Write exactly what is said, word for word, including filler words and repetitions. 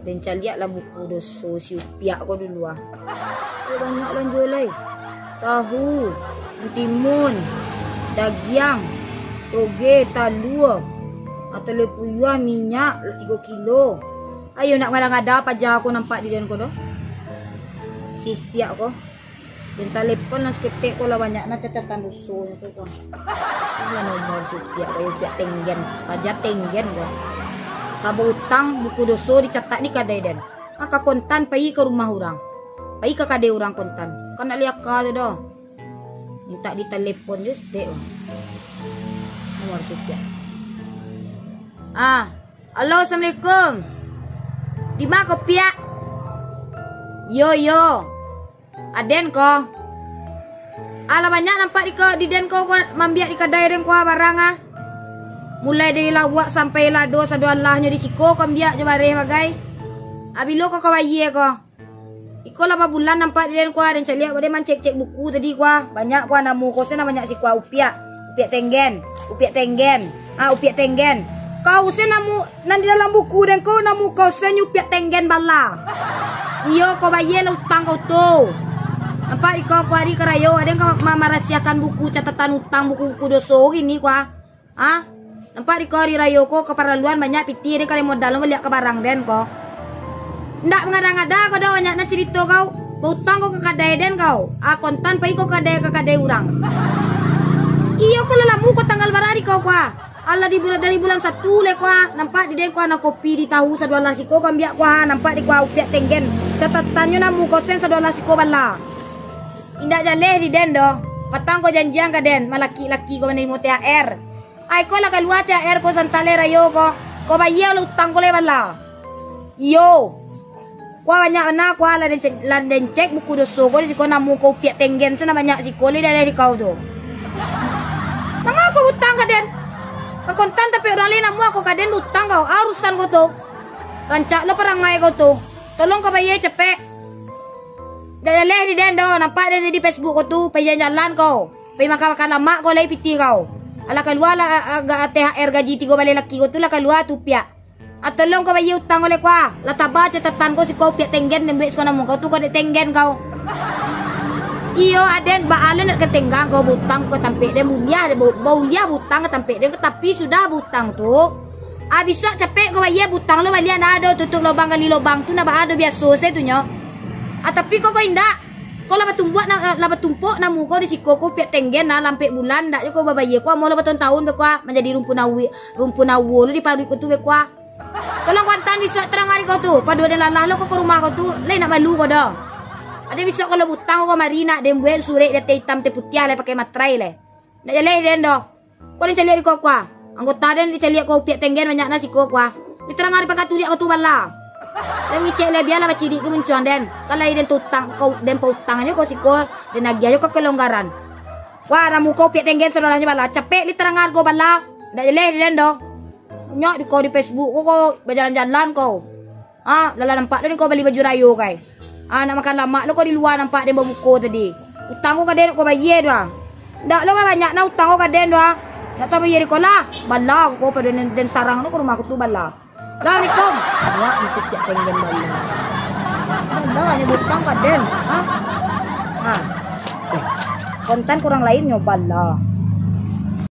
Den caliak lah buku doso si Upiak ko dulu ah. Ko banyak lah juo lai. Tahu, timun, dagiang, toge, talua, atau le puyuah, minyak, lah tigo kilo. Ayo nak ngada-ngada paja ko nampak di den ko doh. Si Upiak ko. Den talepon lah saketek ko lah banyak nah catatan dosonyo tu ko. Lah nomor si Upiak, bayo Upiak Tenggen. Paja Tenggen ko. Ka bautang buku doso dicatak di kadai den. Ah, ka kontan pai ka rumah urang. Pai ka kadai urang kontan. Kan nak liaka tu doh. Mintak ditalepon je saketek ko. Nomor si Upiak. Ah, halo, assalamualaikum. Di ma ko Piak? Yo, yo. Aden ko. Alah banyak nampak di ko, di den ko, ko mambiak di kadai den ko barang ah. Mulai dari lauak sampai lado sadoalahnyo di siko ko ambiak jo bareh bagai. Ah, bilo ko ka bayie ko? Iko lah babulan nampak di den ko, den caliak den mancek-cek buku tadi ko. Banyak ko namu ko sen banyak siko Upiak. Upiak Tenggen, Upiak Tenggen. Ah, Upiak Tenggen. Kau sen namu Nan di dalam buku den ko namu kau sen Upiak Tenggen bala. Iyo, kau bayie lah utang kau tu. Nampak di kau, ko ari ka rayo, aden ka ma-, marasiakan buku catatan utang, buku-buku doso kini ko ah. Ah? Nampak di kau ari rayo ko kaparaluan banyak pitih, aden ka modal baliak ka barang den ko. Ndak mangada-ngada ko doh, banyak nan carito kau. Bautang ko ka kadai den kau. Ah, kontan pai ko kadai, ka kadai urang. Iyo ko lah lamu ko tanggal bara di kau ko ah. Alah di bulan, dari bulan satu le ko ah, nampak di den ko ah, nan kopi di tahu sadoalah siko ko ambiak ko ah, nampak di ko ah Upiak Tenggen. Catatannyo namu ko sen sadoalah siko bala. Indak jaleh di den doh. Patang ko janjian ka den, malaki-laki ko manarimo T H R. Ai ko lah kalua T H R ko santa le rayo ko. Ko bayie lah utang ko le bala. Iyo. Kua banyak bana kua, lah den cek, lah den cek buku doso ko di siko namu ko Upiak Tenggen, sana banyak siko le dari kau tu. Manga ko utang ka den? Ka kontan tapi urang lain namu ko ka den utang kau. Ah, urusan kau tu. Rancak lo parangai kau tu. Tolong kau bayie capek. Dak jaleh di den doh, nampak den di Facebook kau tu, pai jalan-jalan kau. Pai makan-makan lamak kau lai pitih kau. Alah kalua lah, ah, ah, T H R gaji tigo baleh laki kau tu lah kalua tu Upiak. Ah, tolong kau bayie utang oleh kua. Lah taba catatan kau siko Upiak Tenggen, den buek siko namu kau tu kau dek Tenggen kau. Iyo, aden, baa lo nak ka tenggang kau butang ka tampek den, buliah, ba-, bauliah butang ka tampek den, tapi sudah butang tu. Ah, bisuak capek kau bayie butang lo baliak, ndak ado tutup lobang gali lobang tu, ndak baa do biaso se tu nyo. Ah, tapi kau, kau indak. Kau lah batumbuak, na-, lah batumpuk namu kau di siko ko Upiak Tenggen, nah, lampek bulan, ndak jo kau babayie kua, amuah lo batahun-tahun be kua, manjadi rumpun awi, rumpun awo lo di paruik kau tu be kua. Tolong kuantan bisuak tarang ari kau tu. Pado den lalah lo kau ka rumah kau tu, lai nak malu kau doh. Ado bisuak kalau butang kau kamari nak den buek surek di ateh itam ateh putiah lai pakai matrai lai. Nak jaleh den doh. Kau den caliak di kau kua. Anggota den dicaliak kau Upiak Tenggen banyak na siko kua. Di tarang ari pakaturiak kau tu bala. Den ngicek lai bialah bacirik ke muncuang den. Kalau den tutang kau den pautang aja kau siko den agiah aja kau kelonggaran. Wah, namu kau Upiak Tenggen saudarahnyo bala. Capek li tarang ari kau bala. Ndak jaleh di den doh. Banyak di kau di Facebook kau, kau bajalan-jalan kau. Ah, lah, lah nampak den kau bali baju rayo kai. Ah, nak makan lamak lo kau di lua nampak den babuko tadi. Utang kau ka den kau bayie doh. Ndak lo banyak na utang kau ka den doh. Ndak tabayie di kau lah. Bala kau pado den, den sarang lo ka rumah kau tu bala. Assalamualaikum. Awak mesti Upiak Tenggen bala. Bala nyo butang ka den. Ha? Ha. Eh, kontan kurang lain nyo bala.